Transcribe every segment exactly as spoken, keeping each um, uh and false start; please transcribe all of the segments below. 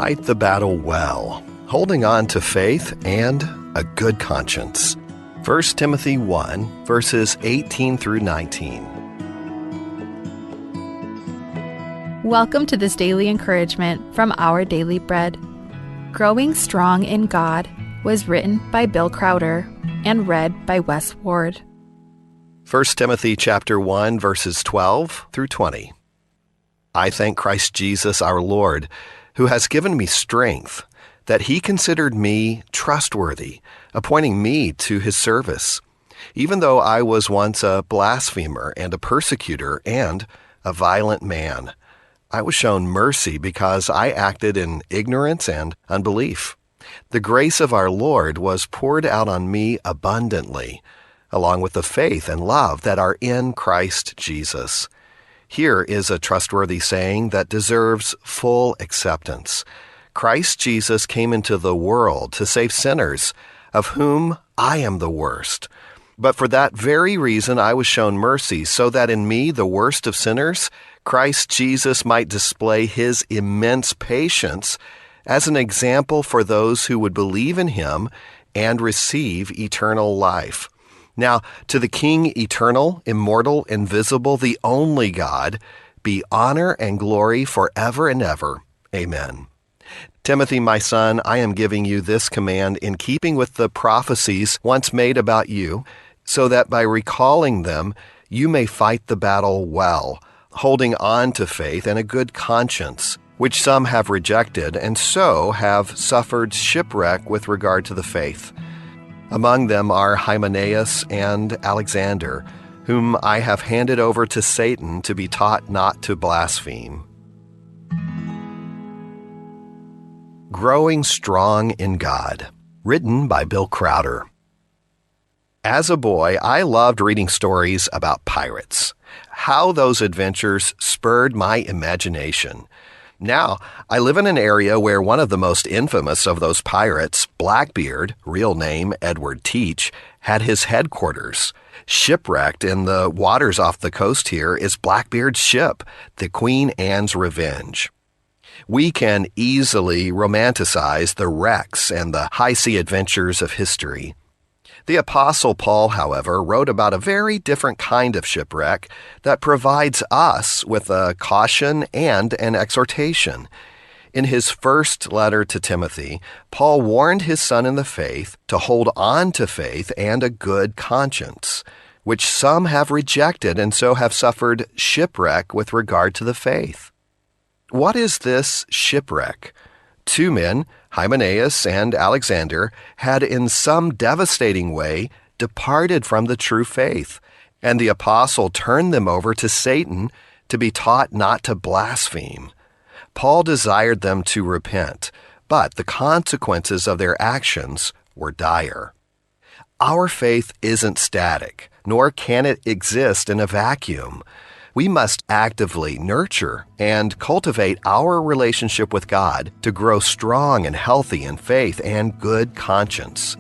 Fight the battle well, holding on to faith and a good conscience. First Timothy one, verses eighteen through nineteen. Welcome to this daily encouragement from Our Daily Bread. Growing Strong in God was written by Bill Crowder and read by Wes Ward. First Timothy chapter one, verses twelve through twenty. I thank Christ Jesus our Lord, who has given me strength, that he considered me trustworthy, appointing me to his service. Even though I was once a blasphemer and a persecutor and a violent man, I was shown mercy because I acted in ignorance and unbelief. The grace of our Lord was poured out on me abundantly, along with the faith and love that are in Christ Jesus. Here is a trustworthy saying that deserves full acceptance. Christ Jesus came into the world to save sinners, of whom I am the worst. But for that very reason I was shown mercy, so that in me, the worst of sinners, Christ Jesus might display his immense patience as an example for those who would believe in him and receive eternal life. Now, to the King, eternal, immortal, invisible, the only God, be honor and glory forever and ever. Amen. Timothy, my son, I am giving you this command in keeping with the prophecies once made about you, so that by recalling them, you may fight the battle well, holding on to faith and a good conscience, which some have rejected, and so have suffered shipwreck with regard to the faith. Among them are Hymenaeus and Alexander, whom I have handed over to Satan to be taught not to blaspheme. Growing Strong in God, written by Bill Crowder. As a boy, I loved reading stories about pirates. How those adventures spurred my imagination. Now, I live in an area where one of the most infamous of those pirates, Blackbeard, real name Edward Teach, had his headquarters. Shipwrecked in the waters off the coast here is Blackbeard's ship, the Queen Anne's Revenge. We can easily romanticize the wrecks and the high sea adventures of history. The Apostle Paul, however, wrote about a very different kind of shipwreck that provides us with a caution and an exhortation. In his first letter to Timothy, Paul warned his son in the faith to hold on to faith and a good conscience, which some have rejected and so have suffered shipwreck with regard to the faith. What is this shipwreck? Two men, Hymenaeus and Alexander, had in some devastating way departed from the true faith, and the apostle turned them over to Satan to be taught not to blaspheme. Paul desired them to repent, but the consequences of their actions were dire. Our faith isn't static, nor can it exist in a vacuum. We must actively nurture and cultivate our relationship with God to grow strong and healthy in faith and good conscience.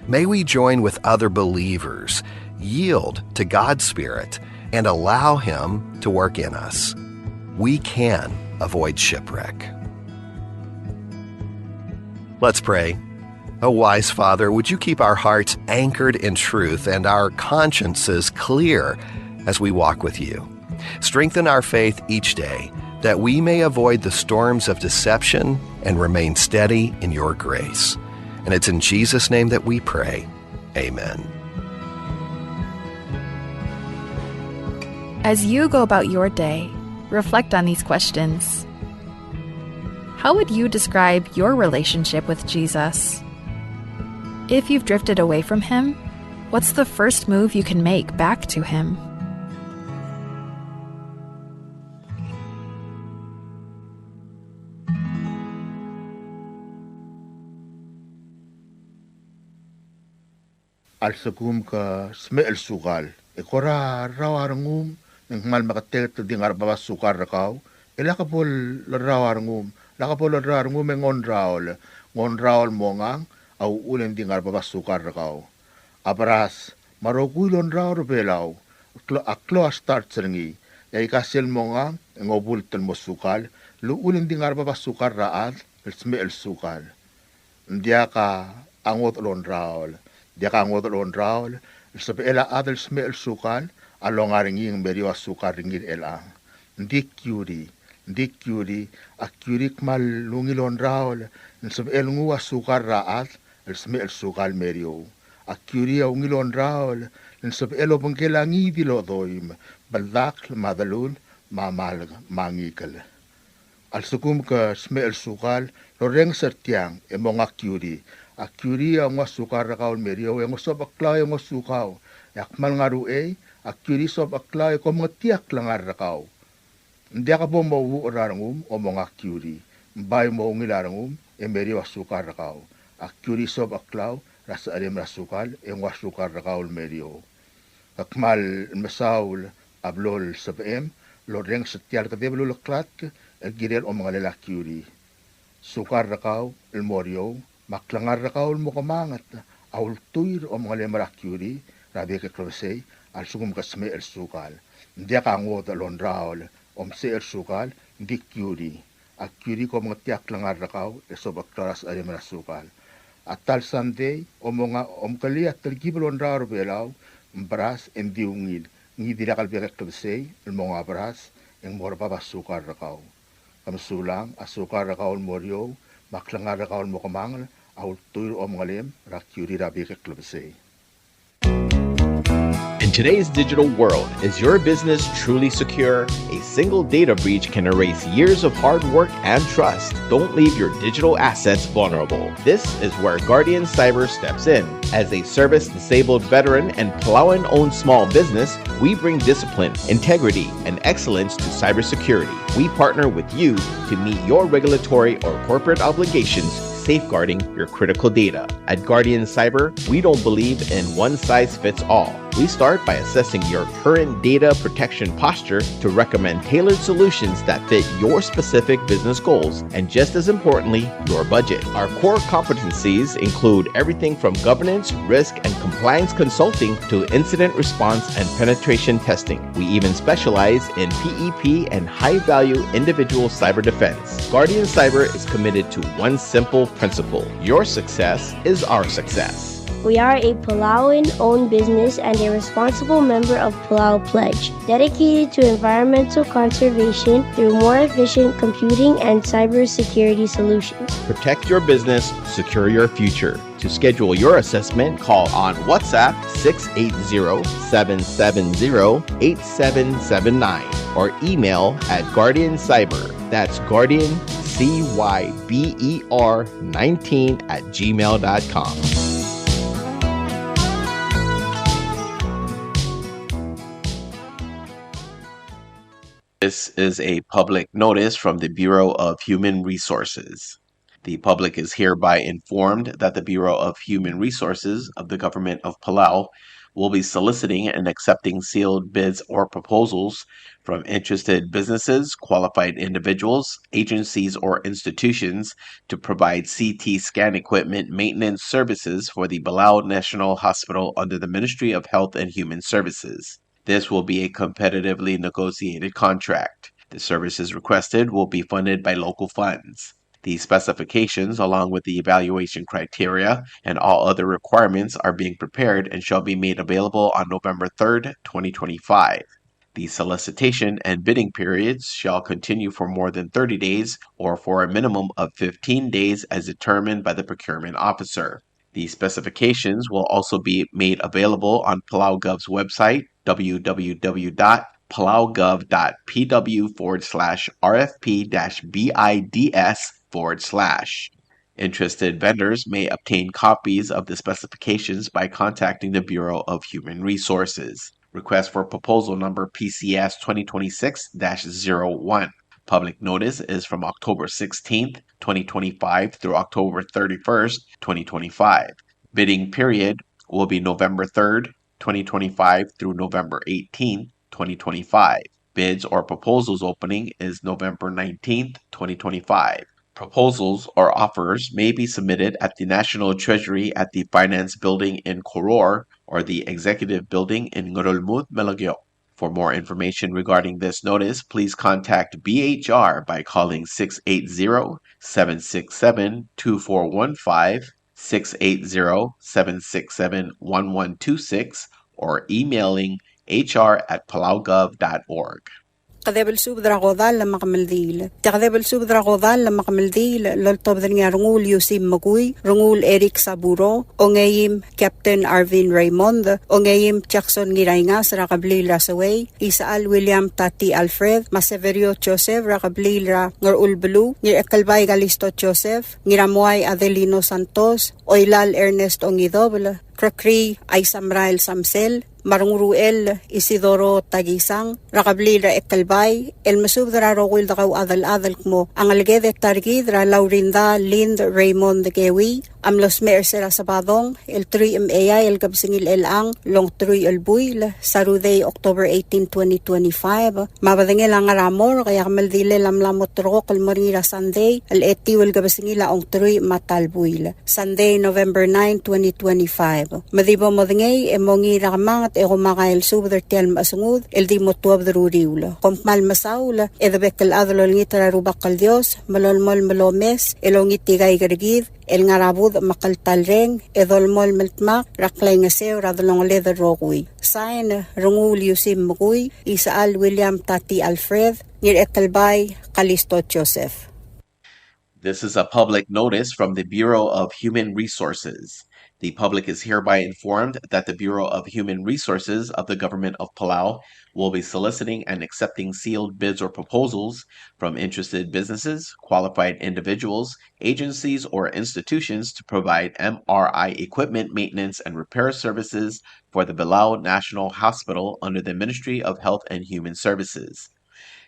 May we join with other believers, yield to God's Spirit, and allow Him to work in us. We can avoid shipwreck. Let's pray. Oh, wise Father, would you keep our hearts anchored in truth and our consciences clear as we walk with you? Strengthen our faith each day, that we may avoid the storms of deception and remain steady in your grace. And it's in Jesus' name that we pray. Amen. As you go about your day, reflect on these questions. How would you describe your relationship with Jesus? If you've drifted away from him, what's the first move you can make back to him? A lsekum ke smecher el sukal e kora rrau a rengum, e ng kmal meketeket el di ngar er a bab a sukal er kau, e lak bo lerrau a rengum, lak bo lerrau a rengum e ng ongraol, ng ongraol el mongang, a uchul e ng di ngar er a bab a sukal er kau. A beras, me a rokui el ongraol er a Belau, a klo-, a klou a starch er ngii, e aika sel mongang, e ng obult el mo sukal, el uchul e ng di ngar er a bab a sukal er a chad, el smecher el sukal. Ng diak a ngodech el ongraol, ng diak a ngodech el ongraol el sebechel a chad el smecher el sukal a longa er ngii e ng meriou a sukal er ngii er chelechang. Ng di kiuri, ng di kiuri, a kiuri a kmal ungil ongraol el sebechel nguu a sukal er a chad el smecher el sukal el meriou. A kiuri a ungil ongraol el sebechel obengkel a ngii di el odoim, beldakl me a delul me a malk me a ngikel. A lsekum ke smecher el sukal el orrenges er tiang e monga kiuri. A kiuri a nguu a sukal er kau el meriou e ng sobecheklau e ngosukau. E a kmal ngar er uchei, a kiuri sobecheklau e ko mengetakl a klengar er kau. Ng diak bo mouuchel er a rengum e monga kiuri. Ng bai mo ungil a rengum e meriou a sukal er kau. A kiuri sobecheklau er a secherem er a sukal e nguu a sukal er kau el meriou. Ke kmal mesaul a blo el sebechem el orrenges er tia el kedeb el uleklatk el kirel omengelel a kiuri. Sukal er kau el mo er eou me a klengar er kau el mo kemanget a ultuil er a omengelem er a kiuri er a bek el klebesei a lsekum ke smecher el sukal. Ng diak a ngodech el ongraol el omsecher el sukal, ng di kiuri. A kiuri ko mengetakl a klengar er kau e sobecheklau er a secherem er a sukal. A ta el sandei, omonga, omkelii a telkib el ongraol er a Belau, ng beras e ng di ungil. Ngii di lak el bek el klebesei el monga beras e ng mo er bab a sukal er kau. Ke mesulang, a sukal er kau el mo er eou me a klengar er kau el mo kemanget a ultuil er a omengelem er a kiuri er a bek el klebesei. In today's digital world, is your business truly secure? A single data breach can erase years of hard work and trust. Don't leave your digital assets vulnerable. This is where Guardian Cyber steps in. As a service-disabled veteran and Palauan-owned small business, we bring discipline, integrity, and excellence to cybersecurity. We partner with you to meet your regulatory or corporate obligations, safeguarding your critical data. At Guardian Cyber, we don't believe in one size fits all. We start by assessing your current data protection posture to recommend tailored solutions that fit your specific business goals and, just as importantly, your budget. Our core competencies include everything from governance, risk, and compliance consulting to incident response and penetration testing. We even specialize in P E P and high-value individual cyber defense. Guardian Cyber is committed to one simple principle: your success is our success. We are a Palauan-owned business and a responsible member of Palau Pledge, dedicated to environmental conservation through more efficient computing and cybersecurity solutions. Protect your business, secure your future. To schedule your assessment, call on WhatsApp six eight zero, seven seven zero, eight seven seven nine or email at Guardian Cyber. That's Guardian C Y B E R nineteen at gmail dot com. This is a public notice from the Bureau of Human Resources. The public is hereby informed that the Bureau of Human Resources of the Government of Palau will be soliciting and accepting sealed bids or proposals from interested businesses, qualified individuals, agencies, or institutions to provide C T scan equipment maintenance services for the Palau National Hospital under the Ministry of Health and Human Services. This will be a competitively negotiated contract. The services requested will be funded by local funds. The specifications, along with the evaluation criteria and all other requirements, are being prepared and shall be made available on November third, twenty twenty-five. The solicitation and bidding periods shall continue for more than thirty days or for a minimum of fifteen days as determined by the procurement officer. The specifications will also be made available on PalauGov's website, w w w dot palaugov dot p w forward slash r f p dash b i d s forward slash. Interested vendors may obtain copies of the specifications by contacting the Bureau of Human Resources. Request for proposal number P C S twenty twenty-six dash zero one. Public notice is from October sixteenth, twenty twenty-five through October thirty-first, twenty twenty-five. Bidding period will be November third, twenty twenty-five through November eighteenth, twenty twenty-five. Bids or proposals opening is November nineteenth, twenty twenty-five. Proposals or offers may be submitted at the National Treasury at the Finance Building in Koror or the Executive Building in Ngerulmud, Melekeok. For more information regarding this notice, please contact B H R by calling six eight zero, seven six seven, two four one five, six eight zero, seven six seven, one one two six, or emailing H R at palaugov dot org. Kedeb el subed er a kodall me a kemeldiil. Tia kedeb el subed er a kodall me a kemeldiil el oltobed er ngii a Renguul Yusim Mekui, Renguul Eric Saburo, ongeim Captain Arvin Raymond, ongeim Jackson Ngiraingas er a kebliil er a Sewei, Isechal William Tati Alfred, me a Severio Joseph er a kebliil er a Ngerchul Beluu, Ngirekelbai Kalisto Joseph, Ngiramuai Adelino Santos, Oilal Ernest Ongidobel, Krekrii Aisamrael Samsel, me a Renguruchel Isidoro Takisang, er a kebliil er a Ekelbai, el mesubed er a rokui el dekauchad el chad el kmo a ngeleked e ta er kid er a Laurinda Lind Raymond Kewi a mlo smecher er se er a Sebadong el teruich me a eai el kebesengil chelechang el ongeteruich el buil, Saturday, October eighteen, twenty twenty-five, me a bedengel a ngar er a morgue e a kemeldilel a mla mo ulterekokl el mo er ngii er a Sunday el etiu el kebesengil a ongeteruich me a ta el buil, Sunday, November nine, twenty twenty-five. Me di bo modengei e mongiil er a kemanget e komakai el subed er tia el mechesengud el di mo tuobed er a uriul. Kom kmal mesaul e debek el chad el olengit er a Rubak el Dios me lolemolem el omes el ongit ikaik er kid el ngar er a budech me a kltalreng e dolemolem el dmak er a klaingeseu er a delongeled el rokui. Sain, Renguul Yusim Mekui, Isechal William Tati Alfred, Ngirekelbai Kalisto Joseph. This is a public notice from the Bureau of Human Resources. The public is hereby informed that the Bureau of Human Resources of the Government of Palau will be soliciting and accepting sealed bids or proposals from interested businesses, qualified individuals, agencies, or institutions to provide M R I equipment maintenance and repair services for the Belau National Hospital under the Ministry of Health and Human Services.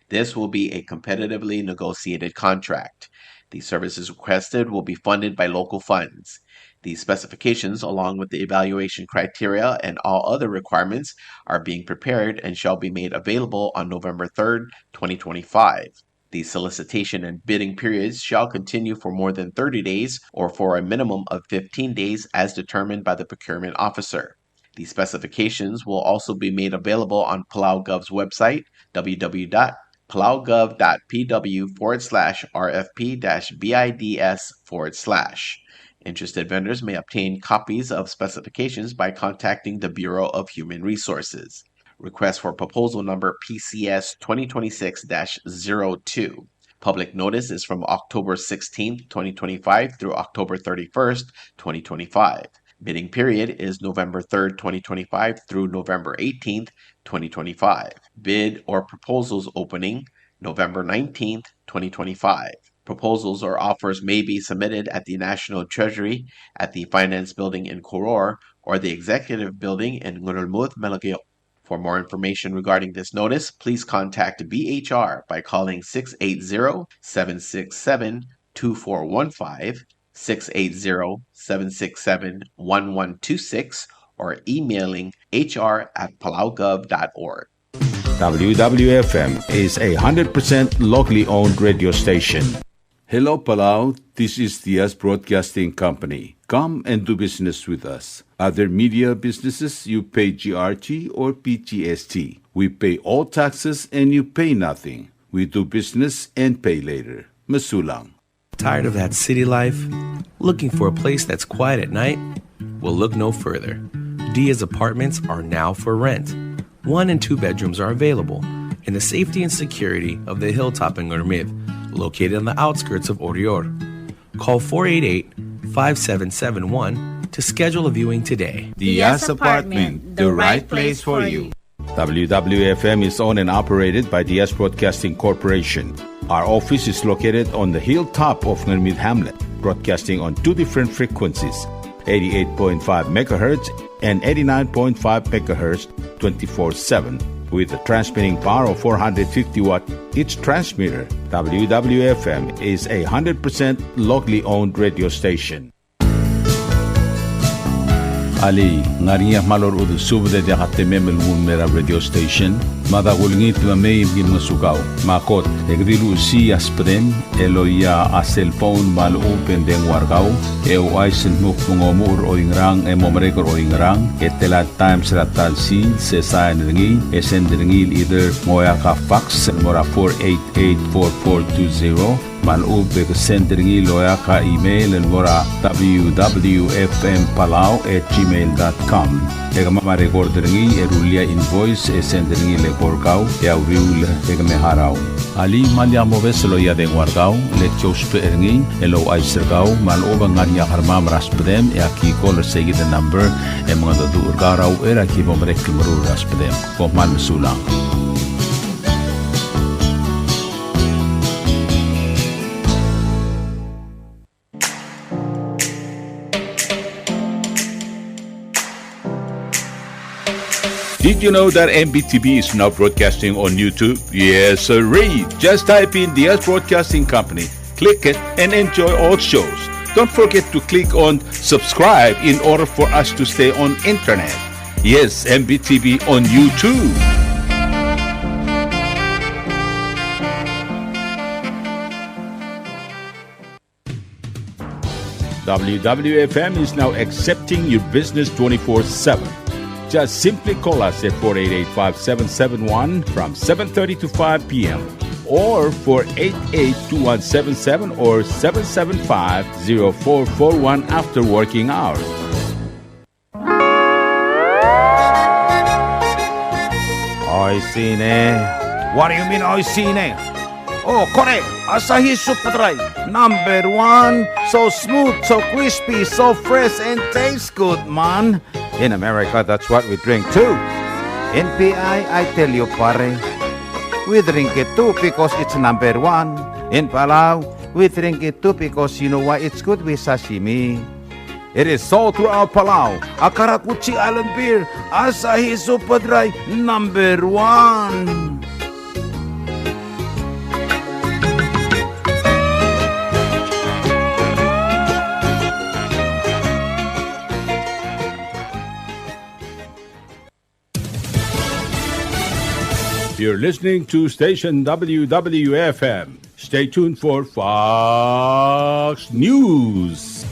This will be a competitively negotiated contract. The services requested will be funded by local funds. The specifications, along with the evaluation criteria and all other requirements, are being prepared and shall be made available on November third, twenty twenty-five. The solicitation and bidding periods shall continue for more than thirty days or for a minimum of fifteen days as determined by the procurement officer. The specifications will also be made available on PalauGov's website, W W W dot palaugov dot P W forward slash R F P dash B I D S forward slash. Interested vendors may obtain copies of specifications by contacting the Bureau of Human Resources. Request for proposal number P C S twenty twenty-six dash zero two. Public notice is from October sixteenth, twenty twenty-five through October thirty-first, twenty twenty-five. Bidding period is November third, twenty twenty-five through November eighteenth, twenty twenty-five. Bid or proposals opening November nineteenth, twenty twenty-five. Proposals or offers may be submitted at the National Treasury at the Finance Building in Koror or the Executive Building in Ngerulmud, Melekeok. For more information regarding this notice, please contact B H R by calling six eight zero, seven six seven, two four one five, six eight zero, seven six seven, one one two six, or emailing H R at palaugov dot org. W W F M is a hundred percent locally owned radio station. Hello, Palau. This is Diaz Broadcasting Company. Come and do business with us. Other media businesses, you pay G R T or P G S T. We pay all taxes and you pay nothing. We do business and pay later. Mesulang. Tired of that city life? Looking for a place that's quiet at night? Well, look no further. Diaz Apartments are now for rent. One and two bedrooms are available in the safety and security of the hilltop in Ngermid, located on the outskirts of Oreor. Call four eight eight, five seven seven one to schedule a viewing today. Diaz Apartment, the right place for you. W W F M is owned and operated by Diaz Broadcasting Corporation. Our office is located on the hilltop of Ngermid Hamlet, broadcasting on two different frequencies, eighty-eight point five megahertz and eighty-nine point five megahertz, twenty-four seven, with a transmitting power of four hundred fifty watt each transmitter. W W F M is a hundred percent locally owned radio station. Alii, ng ngar er ngii a kmal orechudel subed e diak a temem el nguu el mei er a radio station? Mada kulengit me mei me ki ngosukau. Me a kot, e ke di luchesii a subedem el loia a cell phone me a lechub e ng dengua er kau, e ouchais el dmu kmo ng omuchel er oingerang e mo merek er oingerang, e tela el times er a ta el sils, e sain er ngii, e send er ngii el either ng oeak a fax el mo er a four eight eight four four two zero, me a lechub e ke send er ngii el oeak a email el mo er a W W F M Palau at gmail dot com. E kemam a record er ngii e rullii a invoice e send er ngii el eko er kau e a uriul e ke me harau. Alii, me lak mobes el loia a dengua er kau, le ki ousbech er ngii el ouchais er kau me a lechub e ng ngar er ngii a kermam er a subedem e aki call er seikid el number e mengedecheduch er kau er a uchei er a ki bo merek el meruul er a subedem. Kom kmal mesulang. Did you know that M B T V is now broadcasting on YouTube? Yes, sirree. Just type in Diaz Broadcasting Company, click it, and enjoy all shows. Don't forget to click on subscribe in order for us to stay on internet. Yes, M B T V on YouTube. W W F M is now accepting your business twenty-four seven. Just simply call us at four eight eight, five seven seven one from seven thirty to five p m, or four eight eight, two one seven seven or seven seven five, zero four four one after working hours. Oishii ne. What do you mean, oishii ne? Oh, kore, Asahi Super Dry, number one. So smooth, so crispy, so fresh, and tastes good, man. In America, that's what we drink too. In P I, I tell you, pare, we drink it too because it's number one. In Palau, we drink it too because you know why? It's good with sashimi. It is sold throughout Palau. A karakuchi island beer, Asahi Super Dry, number one. You're listening to station W W F M. Stay tuned for Fox News.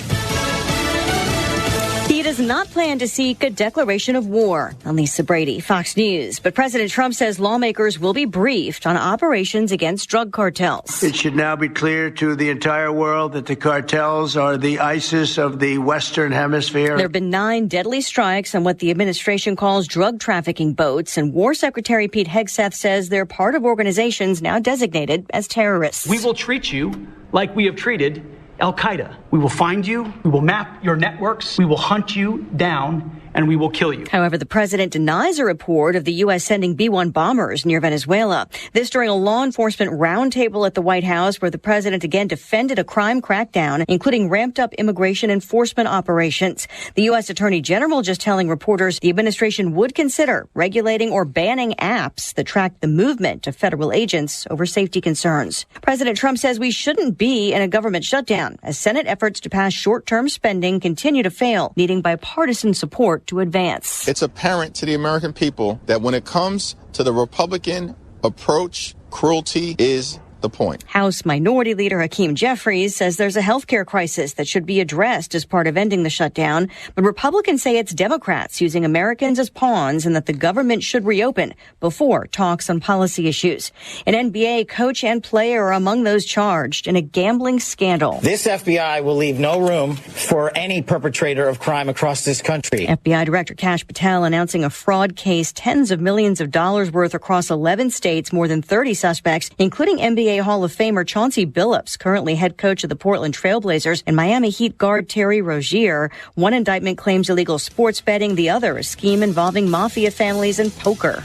He does not plan to seek a declaration of war. I'm Lisa Brady, Fox News. But President Trump says lawmakers will be briefed on operations against drug cartels. It should now be clear to the entire world that the cartels are the ISIS of the Western Hemisphere. There have been nine deadly strikes on what the administration calls drug trafficking boats, and War Secretary Pete Hegseth says they're part of organizations now designated as terrorists. We will treat you like we have treated Al Qaeda. We will find you, we will map your networks, we will hunt you down, and we will kill you. However, the president denies a report of the U S sending B one bombers near Venezuela. This during a law enforcement roundtable at the White House, where the president again defended a crime crackdown, including ramped up immigration enforcement operations. The U S Attorney General just telling reporters the administration would consider regulating or banning apps that track the movement of federal agents over safety concerns. President Trump says we shouldn't be in a government shutdown as Senate efforts to pass short-term spending continue to fail, needing bipartisan support to advance. It's apparent to the American people that when it comes to the Republican approach, cruelty is the point. House Minority Leader Hakeem Jeffries says there's a healthcare crisis that should be addressed as part of ending the shutdown, but Republicans say it's Democrats using Americans as pawns and that the government should reopen before talks on policy issues. An N B A coach and player are among those charged in a gambling scandal. This F B I will leave no room for any perpetrator of crime across this country. F B I Director Kash Patel announcing a fraud case, tens of millions of dollars worth across eleven states, more than thirty suspects, including N B A Hall of Famer Chauncey Billups, currently head coach of the Portland Trail Blazers, and Miami Heat guard Terry Rozier. One indictment claims illegal sports betting, the other a scheme involving mafia families and poker.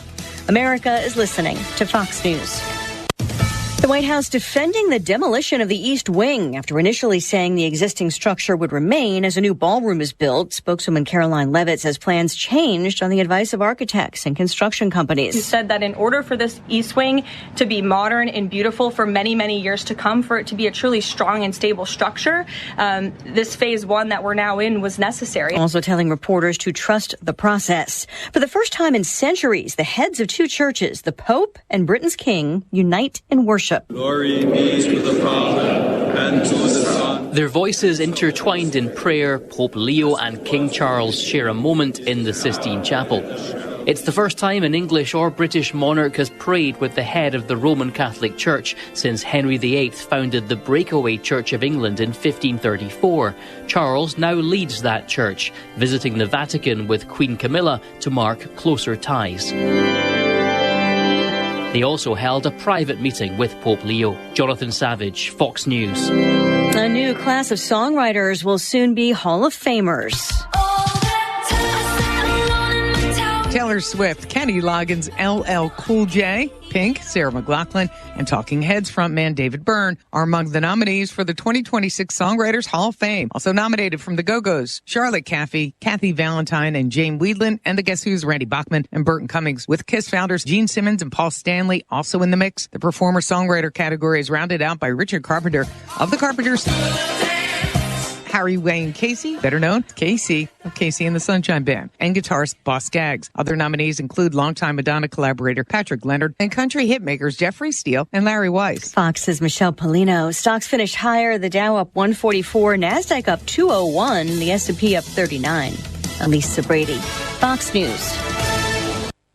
America is listening to Fox News. The White House defending the demolition of the East Wing after initially saying the existing structure would remain as a new ballroom is built. Spokeswoman Karoline Leavitt says plans changed on the advice of architects and construction companies. She said that in order for this East Wing to be modern and beautiful for many, many years to come, for it to be a truly strong and stable structure, um, this phase one that we're now in was necessary. Also telling reporters to trust the process. For the first time in centuries, the heads of two churches, the Pope and Britain's King, unite in worship. Glory be to the Father, and to the Son. Their voices intertwined in prayer, Pope Leo and King Charles share a moment in the Sistine Chapel. It's the first time an English or British monarch has prayed with the head of the Roman Catholic Church since Henry the Eighth founded the Breakaway Church of England in fifteen thirty-four. Charles now leads that church, visiting the Vatican with Queen Camilla to mark closer ties. They also held a private meeting with Pope Leo. Jonathan Savage, Fox News. A new class of songwriters will soon be Hall of Famers. Taylor Swift, Kenny Loggins, L L Cool J, Pink, Sarah McLachlan, and Talking Heads frontman David Byrne are among the nominees for the twenty twenty-six Songwriters Hall of Fame. Also nominated from the Go-Go's, Charlotte Caffey, Kathy Valentine, and Jane Wiedlin, and the Guess Who's Randy Bachman and Burton Cummings, with Kiss founders Gene Simmons and Paul Stanley also in the mix. The performer-songwriter category is rounded out by Richard Carpenter of the Carpenters, Harry Wayne Casey, better known as Casey of Casey and the Sunshine Band, and guitarist Boz Scaggs. Other nominees include longtime Madonna collaborator Patrick Leonard and country hitmakers Jeffrey Steele and Larry Weiss. Fox's Michelle Pollino. Stocks finished higher, the Dow up one forty-four, Nasdaq up two oh one, the S and P up thirty-nine. I'm Lisa Brady, Fox News.